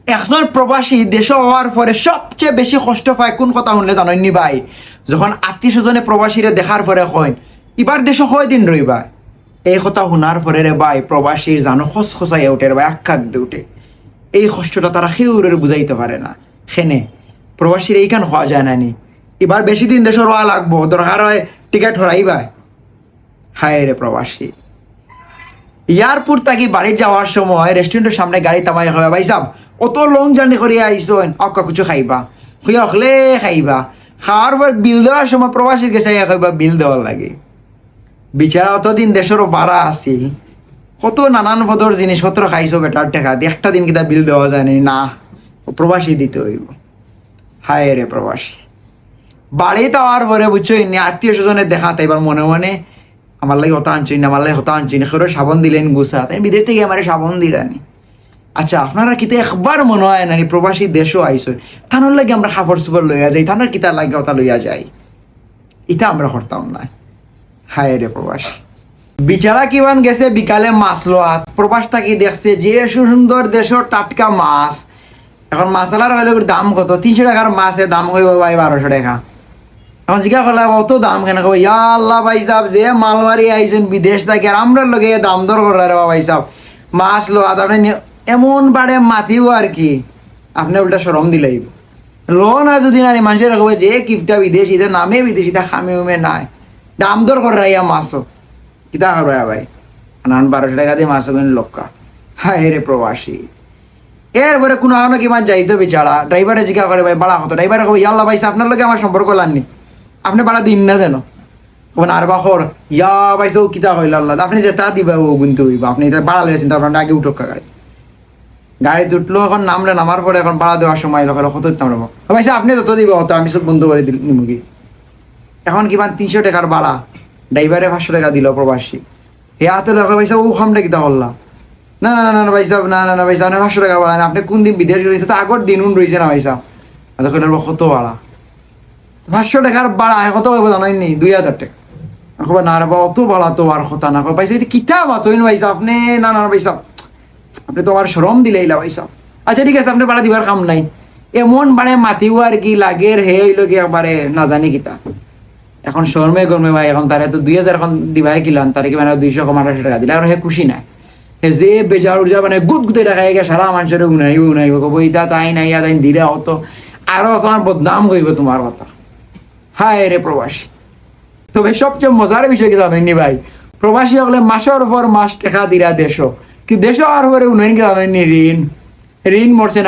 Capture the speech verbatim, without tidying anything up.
একজন প্রবাসী দেশো আওয়ার পরে সবচেয়ে বেশি কষ্ট পায় কোন কথা হুনলে জানইননি ভাই? যখন আত্মীয় স্বজনে প্রবাসীরে দেখার পরে কইন, "ইবার দেশো কয়দিন রইবা?" এই কথা হুনার পরে রে ভাই, প্রবাসীর জানো খসখসাইয়া উঠে রে ভাই, আক্কাদ দে উঠে। এই কষ্টটা তারা কেউরে বুঝাইতে পারে না। কেনে? প্রবাসীর এইখান কওয়া যায় না নি, "ইবার বেশি দিন দেশো রওয়া লাগবো, দরকার অয় টিকিট হরাইবা।" হায় রে প্রবাসী। এয়ারপোর্ট থাকি বাড়িত যাওয়ার সময় রেস্টুরেন্টর সামনে গাড়ি থামাইয়া কইবা, "ভাইসাব, অত লং জার্নি করিয়া আইছইন, আউক্কা কিছু খাইবা।" কইয়া হকলে খাইবা। খাওয়ার পর বিল দেওয়ার সময় প্রবাসীর গেছে আইয়া কইবা, "বিল দেওয়ার লাগি।" বিচারা অতদিন দেশর বারা আছিল, কত নানান পদর জিনিসপত্র খাইছো বেটার টেকা দি, একটা দিন কিতা বিল দেওয়া যায় নি? না, ও প্রবাসী দিতে অইবো। হায় রে প্রবাসী। বাড়িত আওয়ার পরে বুঝছইননি, আত্মীয় স্বজনে দেখা তাইবার মনে মনে, "আমার লাগি হতা আনছইন, আমার লাগি হতা আনছইন, কেউরে সাবন দিলাইন গুছা, তাইন বিদেশ থাকি আমারে সাবন দিরা নি।" আচ্ছা, আপনারা কিতা একবার মনে অয় না নি, প্রবাসী দেশো আইছইন, তানর লাগি আমরা কাপড় চোপড় লইয়া যাই, তানর কিতা লাগে ওটা লইয়া যাই, ইতা আমরা করতাম না। হায় রে প্রবাসী। বিচারা কিমান গেছে বিকালে মাছ লওয়াত, প্রবাস থাকি দেখছে যে সুন্দর দেশর টাটকা মাছ। এখন মাছআলার কইলে দাম কত? তিনশো টেকার মাছে দাম কইবো ভাই বারোশো টেকা। এখন জিগা করলে, "অত দাম কেনে?" কইবো, "ইয়া আল্লাহ ভাইসাব, যে মালবারি আইছইন বিদেশ থাকি, আর আমরার লগে দাম দর কররা রে বা ভাইসাব, মাছ লওয়াত আপনে নি-, এমন বাড়ে মাতিবো আর কি, আপনে উল্টা শরম দিলাইবো।" লো না যদি না নি, মানষে কইবো, "যে কিপটা বিদেশি, ইতা নামে বিদেশি, ইতা কামে উমে নাই, দাম দর কররা ইয়া মাছ।" কিতা করবা ভাই? নানান বারোশো টেকা দি মাছ কিনরা লউক্কা। হায় রে প্রবাসী। এরপরে কুনু আনো কিমান যাইতো বিচারা, ড্রাইভারে জিগা করে, "ভাই, ভাড়া কত?" ড্রাইভারে কইবো, "ইয়া আল্লাহ ভাইসাব, আপনার লগে আমার সম্পর্ক লাননি, আপনে ভাড়া দিন না যেন।" কইবো, "না রে বা, কর।" "ইয়া ভাইসাব, কিতা কইলা আল্লাহ, আপনে যেতা দিবা ও গুনতে অইবো, আপনে ইতা ভাড়া লইয়া চিন্তা, আপনে আগে উঠউক্কা গাড়ি।" গাড়িত উঠলো, এখন নামলে, নামার পরে এখন ভাড়া দেওয়ার সময় লোকের কত দিতাম রে বা। "ও ভাইসাব, আপনে যত দিবা অত, আমি সব বন্ধ করি দিল-, নিমুগি।" এখন কিমান তিনশো টেকার ভাড়া, ড্রাইভারে পাঁচশো টেকা দিলো প্রবাসী। হে আতে লগে, "ভাইসাব, ও কামটা কিতা করলা?" "না, না, না, না, ভাইসাব, না, না, না, ভাইসাব, আপনে পাঁচশো টেকার ভাড়া না, আপনে কুন দিন বিদেশ গেছইন, ইতা তো আগর দিন উন রইছে না, ভাইসাব।" আমি তো কইলাম, "কত ভাড়া?" পাঁচশো টেকার ভাড়া, হে কত অইবো জানইননি? দুই হাজার টেকা। আমি কইবো, "না রে বা, অত ভাড়া তো আর কথা না।" কইবো, "ভাইসাব, ইতা কিতা মাতইন ভাইসাব, আপনে, না, না, না, ভাইসাব।" আপনে তো আমার শরম দিলাইলা ভাইসাব। আচ্ছা ঠিক আছে, আপনে ভাড়া দিবার কাম নাই। এমন বাড়ে মাতিবো আর কি, লাগের হে অইলো কি একবারে না জানি কিতা। এখন শরমে গরমে ভাই, এখন তারে তো দুই হাজার এখন দিবায় কিলান, তারে কিমান দুইশো কম আড়াইশো টেকা দিলা, এখন হে খুশি না। হে যে বেজার উর্জা মানে গুদ গুদে টাকা এগে সারা মানষরে উনাইবো, উনাইবো, কইবো, "ইতা তাইন না, ইয়া তাইন দিরা অত।" আরো তোমার বদনাম কইবো তোমার কথা। হায় রে প্রবাসী। তবে সবচেয়ে মজার বিষয় কিতা জানইননি ভাই? প্রবাসী অকলে মাসর পর মাস টেকা দিরা দেশো, কিন্তু দেশো আওয়ার পরে উনাইন কিতা জানইননি? ঋণ। ঋণ মরছে না,